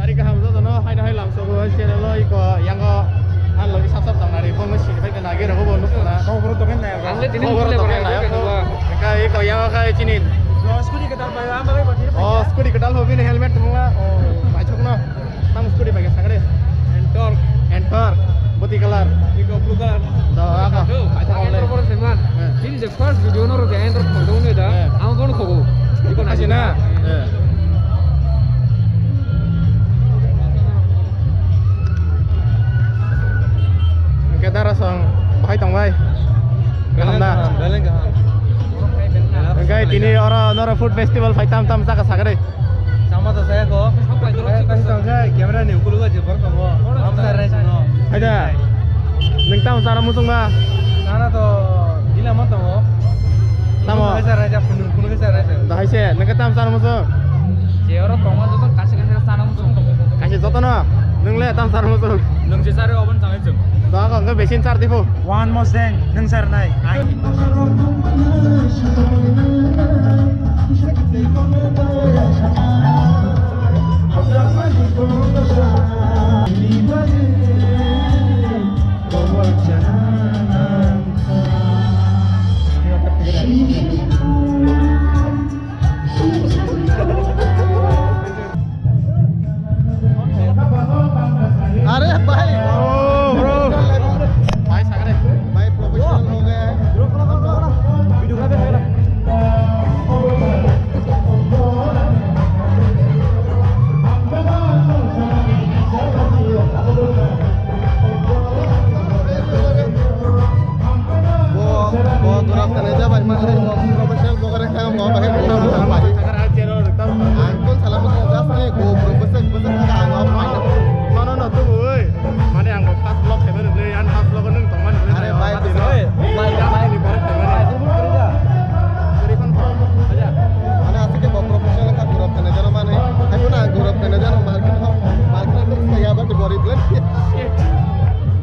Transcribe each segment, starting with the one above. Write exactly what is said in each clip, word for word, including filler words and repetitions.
Ari kaham jotono haino hai lamsogo channel o iko yango ang logi sap sap tangnari bo sini bai kana ge rogo bo nukuna. Kok bro to kan nai. Ang le tini Kok bro to kan nai. Kok bro. Ka iko yango kai chini. Scooty ketal bai ang bai. Oh, scooty ketal hobi ni helmet tongma. Oh, bai chokno. Tam scooty bai sakre. Entor. Entor. Boti color. Iko blue color. Do ako. Bai chokno. Entor boro seman. Eh. Chini je first video no ro je entor khogdo ne da. Eh. Ang kono khogo. Iko na. Asina. Eh. Hwnkhe darasong bahai tongbai. Kaham da? Beleng kaham. Hwnkhe tini oro noro food festival phai tam tam chakha sakha de. Sama to saya ko. Camera ni ukulugo je bor tongo. Haida. Nwng tamo chana muchung ba? Chana to gila ma tongo. Tamo? Kunu kisa raja, kunu, kunu kisa raja. Dahai se, nwng tamo chana muchung? Je oro tongma joto kaisa kaisa chana muchung. Kaisa joto no? Nwng le tamo chana muchung? Nwng je chari obon changai chwng. Da ko nwng besin char dipo. One more thing, nwng char nai. अरे भाई। ओ, bro। भाई सागरे। भाई professional हो गया है। Bo, bo durap kene jabai, mane professional blogger khe mo bahai. Ang kol salam mo just ni go bro, bwswk bwswk kha ang off. No, no, no, tu oi. Mane ang first vlog khaimani, ang first vlog nung tongmani. Are bai, bai, bai. Ni bore khaimani. Mane asike bo professional kha durap kene jano mane. Aku na durap kene jano market ho. Market ho kaya ba bori plan.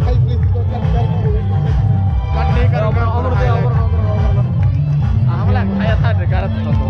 Hey, please, go cut, cut. Cut nahi karunga, over, over, over, over. Hamla khaya tha de, garat tha to.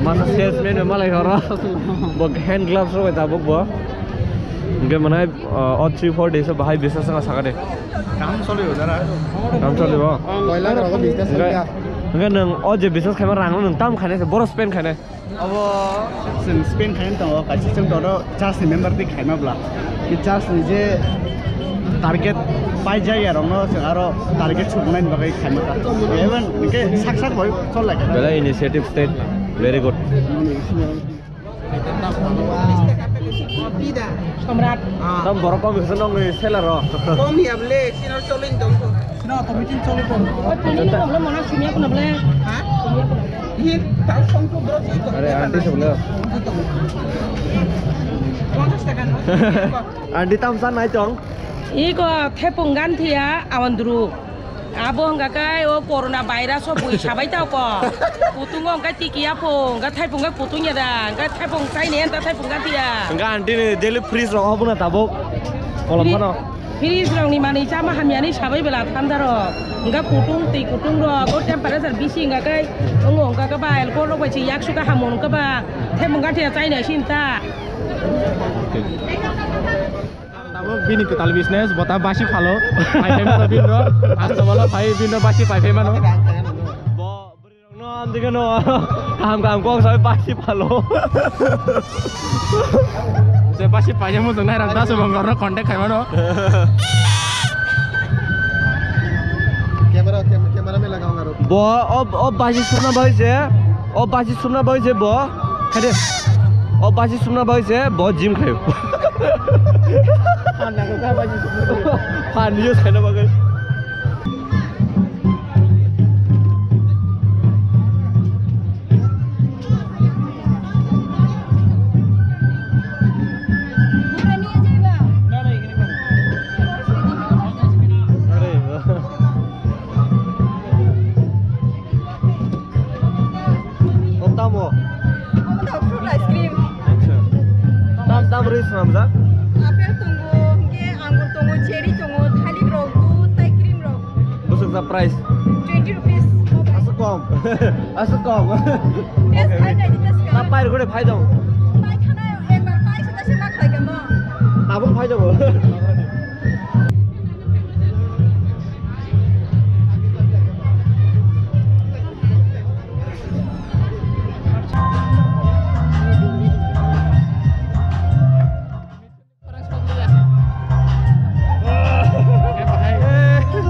Masa salesman no malai horo. Bo hand gloves rok bai tabuk bo. Hwnkhe mwnai, uh, o three four days o bahai business wngkha sakha de. Kam choli o jara. Kam choli o. Koila rok business wngkha. Hwnkhe nwng o je business khaima rang nwng tam khainai se boro spend khainai. Abo chwng spend khaina tongo, kaisa chwng toro church ni member twi khaima bwla. Ki church ni je target paijak ya rokno chwng aro target suknai ni bagwi khaima ta. Even ke sak sak bai chol lai. Bela initiative state very good. Samrat. Tam borok kom kisa nong ni seller ro. Kom ya ble, sino cholin dong. Sino to meeting choli ko. Oi, puni no bole mona sumia kuna bole. Ha? Sumia kuna bole. Are, aunty se bole. Ponchash taka no? Aunty tam san nai tong? Iko thepung ganthia awandru. Abo hwnga kai o corona virus o bui sabai tau ko. Kutung o hwnga tiki apo, hwnga thaipung hwnga kutung ya da, hwnga thaipung chai ne enta thaipung ganthia. Hwnga aunty ni daily freeze rok obo na tabuk. Kolom phano. Fridge rok ni manwi chama hamya ni sabai bela thanda rok. Hwnkha kutung twi kutung rok, o temperature bisi hwnkha khe wngo hwnkha khe ba alcohol rok bai se yak sukha hamo hwnkha ba themung gathia chaina sin ta. Tabuk bini kwtal business, bota basi phalo. Pai phai mano bini rok, hasta bala pai bini rok basi pai phai mano. Bo Rokno amtwi kheno kaham kaham kok sabai basi phalo. Je basi paijak muchung nai ram dasu bongorno contact khaimano. Camera, cam-, camera me lagao aro. Bo o, o basi sukna bai je. O basi sumna bagwi se bo. Khaide. O basi sumna bagwi se bo gym khayo. Phan nangkha basi sumna bagwi. Phan use khaina bagwi. O tamo? Omo to fruit ice cream. Acha. Tam, tam rwi swnamjak? Apple tongo, hwnkhe angur tongo, cherry tongo, thalik rok, dudh tei cream rok. Bwswk ja price? Twenty rupees. Aswk kom. Aswk kom. Taste khai nai di, taste khai. Na pair gure phai dong. Pai khana ekbar pai se ta se ma khlai kamo. Tabuk phai dong.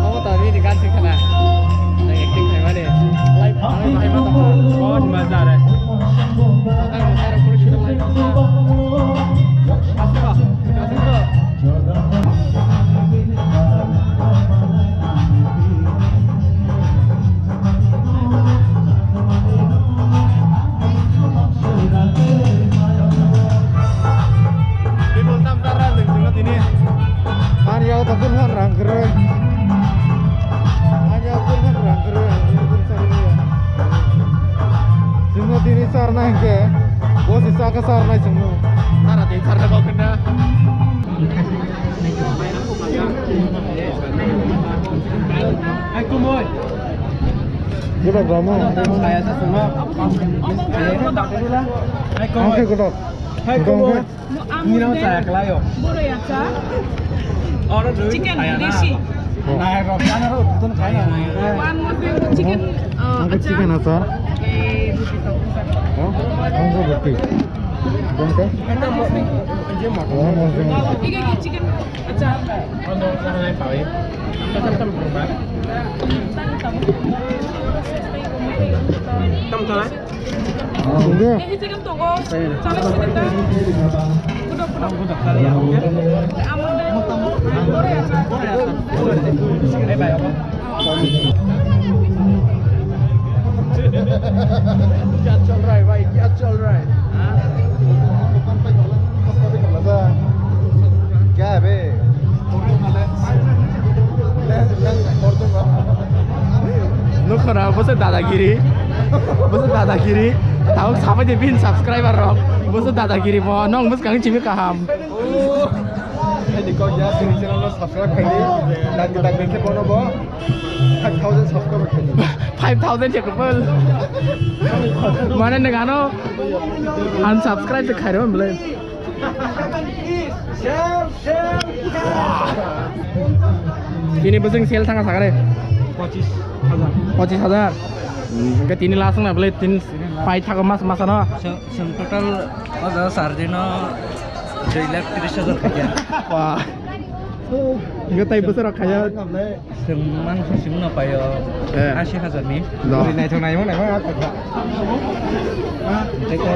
Omo to nini gan sing khana. Nang acting khaimani. Live bahai bahai ma tongkha. Bahut maza are. Ani yago tabuk rang kwrwi. Ani yago tabuk rang kwrwi. Chwngno tini charna hinkhe, bo se chakhe charnai chwngno. Chara tei charna kok hinna. Gura gamo. Ang khe gura. Gamo khe. Nino chaya khlaio. Chicken desi. Nai rok jana rok butun khai na. One more thing, chicken, uh, achar. Chicken achar. Eh, roti tau. Oh, ang ko roti. Bongke? One more thing. Chicken, chicken achar. Tam tam. Sungguh. Eh, chicken tongo. Chana sini ta. Kuda, kuda. क्या चल रहा है भाई, क्या चल रहा है? क्या है बे? Nukho na, bo se dadagiri. Bo se dadagiri. Tamo sabai de bin subscriber rok. Bo se dadagiri bo. Nong bwskang chimi kaham. Ani kok ya, sini channel no subscribe khaidi. Dagi dagi khe bono bo five thousand subscriber khaidi. Five thousand se kupul. Mane nang ano unsubscribe se khairo mle. Tini bwswng sale thangkha sakare? Pochis hajar. Pochis hajar. Hmm, hwnkhe tini last wngna bwle tini pai thago mas masano. Chwng, chwng total o jaga charjino dui lakh tris hajar khaikha. Wah. Hwnkhe tai bwsarok khaiya. Chwng mangsa simi no paio. Eh. Ashi hajar ni. No. Naithok naimo naimo. Tei khe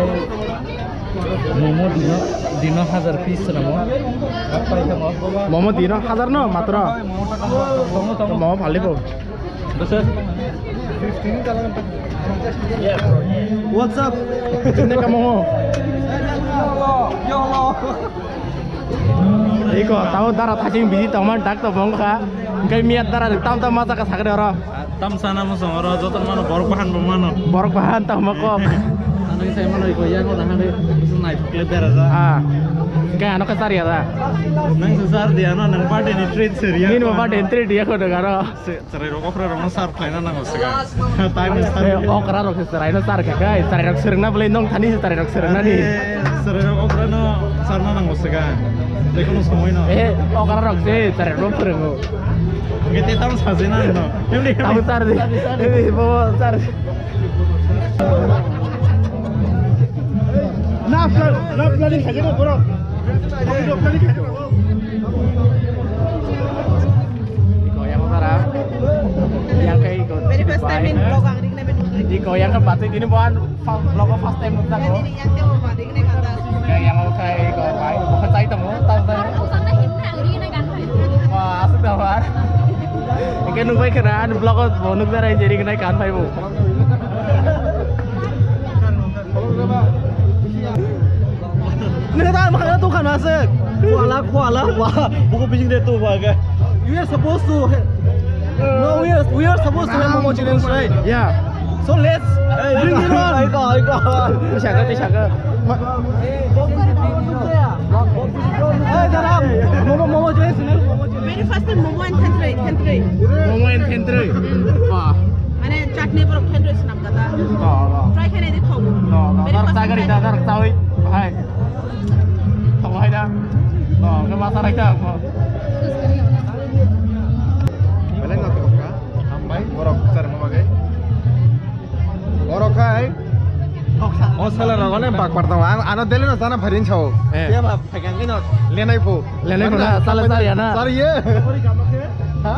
momo dino, dino hajar piece ramo. Momo dino hajar no matro. Tongo, tongo. Momo phalwi bo. What's up? Jene ka momo. Iko tao dara thaching biji tongman dak to bongkha. Hwnkhe miyat dara tam tam ma chaka sakri oro. Tam sana mo song oro joto mano borok bahan bo mano. Borok bahan tam ma kok. Ano sai mano iko ya ko dahane nai pukle bera ja. Ah. Hwnkhe ano khe chari ya da. Nang se sar di ano nang birthday ni treat sir ya. Nini birthday ni treat ya ko da garo. Chwrai rok okra rok no sar khlaina nango siga. Time is. Eh, okra rok se chwrai no sar kha kai. Chwrai rok swrwngna bwlai nong thani se chwrai rok swrwngna ni. Chwrai rok okra no sarna nango siga. Jekono somoi no. Eh, okra rok se chwrai rok phwrwngo. Hwnkhe te tamo sajina no. Emni, emni. Tamo sar di. Emni, bo sar. Na plan, na planning khaje ko bro. Planning khaje ko. Iko yang utara. Yang kai iko. Very first time in vlog ang ring na ben. Iko yang ka batwi tini bo ang fa-, vlog o first time nukjago. Yang o khai iko bai bo chai tongo, tang tang. Wah, asuk da bar. Engke nukbai khana ani vlog o bo nukjarai jeri gnai kan phai bo. Nini ta makhang tong khana se. Kuala, kuala, wah, buku bising de tu ba ga. We are supposed to ha-, no, we are, we are supposed to have Momo challenge, right? Yeah. So let's bring it on. Aiko, aiko. Tisaka, tisaka. Hey, dara, Momo, Momo challenge, Momo challenge. Very first time Momo and Thentroi, Thentroi. Momo and Thentroi. Wah. Mane chutney borok Thentroi swnam kata. Try khainai de thogo. Very first time. Norok chawi, hai. Tong hai da. No, ke masa rai da. Belai no tong ka. Hambai, borok char mo bagai. Borok hai. O sala rogone bak par tong. Ang ano dele no sana pharin chao. Eh. Dia ba phagang ni no. Lenai pho. Lenai pho na, sala sar ya na. Sar ye. Ha?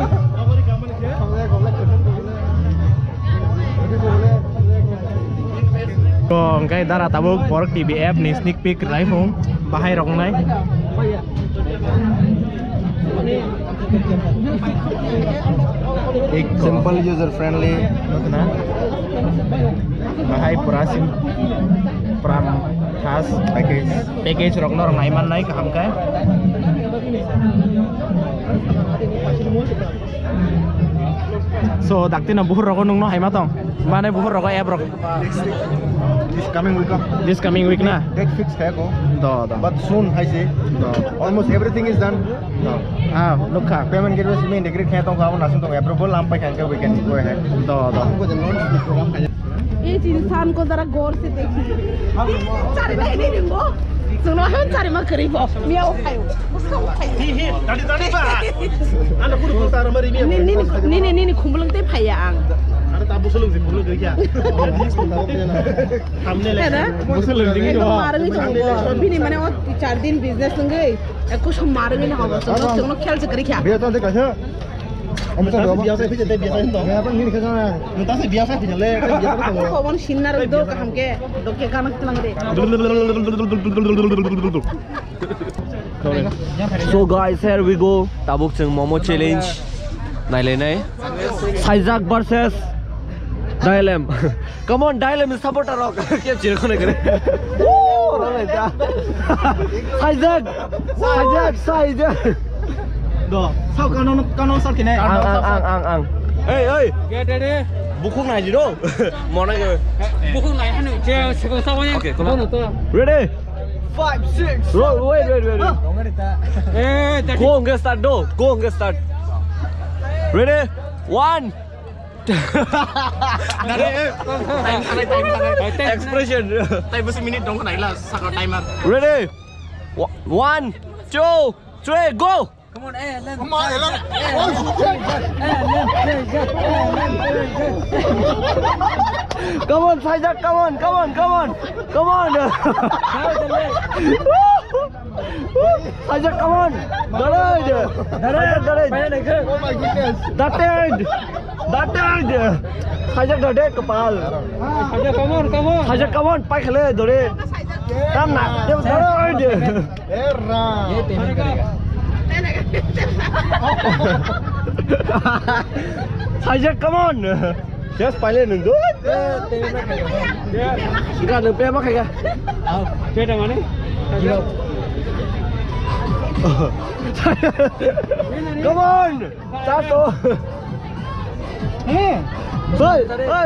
To, hwnkhe dara tabuk borok T V app ni sneak peek rwlai phung, bahai rok wngnai. Simple, user friendly, nukna. Bahai pura sim-, pura fast package. Package rok norok nai mannai kaham khe. So, dakti no buhur rogo nungno haima tong. Mane buhur rogo app rok. This coming week of this coming week na? Date fix khe ko. Do, do. But soon hai se. Do. Almost everything is done. Do. Ah, nukha. Payment gateway simi integrate khe tong ko, abo nasung tong approval lam pai khe we can go ahead. Do, do. Ei insan ko zara gaur se dekhi. Chari dai ni rimbo. Sungno han chari ma kari bo. Miau khayo. Muska khayo. Hi, hi, dadi, dadi ba. Ana kuru kuru tara mari miau. Ni, ni, ni, ni, ni, ni khumulung te phaya ang. Ana ta busulung si khumulung kaya. Thumbnail. Busulung ding. Marung chungo. Bini mane o char din business ngai. Ekku som marung ni hobo. Sungno khel se kari kya. Biya ta de kasa. Nung ta se biya sai phai jate, biya sai hin tong. Nung ta se biya sai phai jale, biya sai tong. Khobon sinna rok do kaham ke, do ke kana tlang de. So guys, here we go. Tabuk chwng Momo challenge nailai nai. Saijak versus Dailem. Come on, Dailem supporter rok. Ke chir khone kare. Woo, role ja. Saijak. Saijak, saijak. Do, sao kanon, kanon sar kine. Ang, ang, ang, ang, ang. Hey, hey. Get ready. Bukhuk nai jiro. Mona ke. Bukhuk nai hanu je sego sao ya. Okay, come on. Ready? Five, six. Roll, wait, wait, wait, wait. Eh, go and get start, do. Go and get start. Ready? One. Expression. Time besi minute dong naila saka timer. Ready? Wa-, one, two, three, go. Come on, eh, Alan. Come on, Alan. Come on, Saijak, come on, come on, come on. Come on. Saijak, come on. Dare, dare. Dare, dare. Oh my goodness. Dare. Dare. Saijak dare, kapal. Saijak, come on, come on. Saijak, come on, pai khale, dare. Tam na, dare. Erra. Saijak, come on. Just paile nung do. Enggak, nung pe makai ya. Beda mana? Come on. Satu. Hey, hey.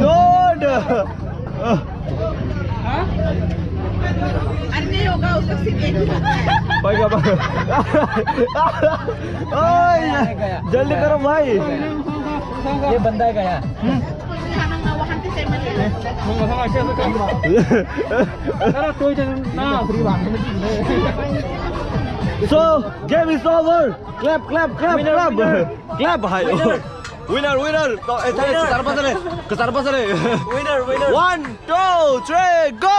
No, no. Pai ka ba. Oi, jaldi karo bhai. Ye banda hai gaya. So, game is over. Clap, clap, clap, clap. Clap, bhai. Winner, winner. To, eh, tare, kesar pasare. Kesar pasare. Winner, winner. One, two, three, go.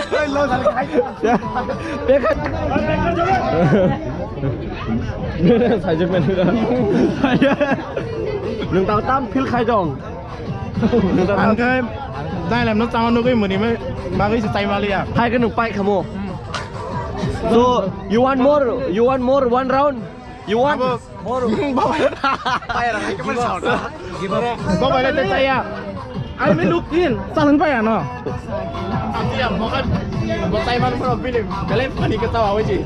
Hey, lo, sale khai. Dekha. Sajak mani. Nwng tang tam feel khai dong. Nwng tang tam. Ang khe dailam no chama nugui muni me bagwi se chai maliya. Hai khe nwng pai khamo. So you want more? You want more? One round? You want? Abo more? Babai. Babai le chaya. Ai me look in. Salang pai ano. Ati ya mokan. Bo chai man pro bilim. Kale pani ke tawa hoji.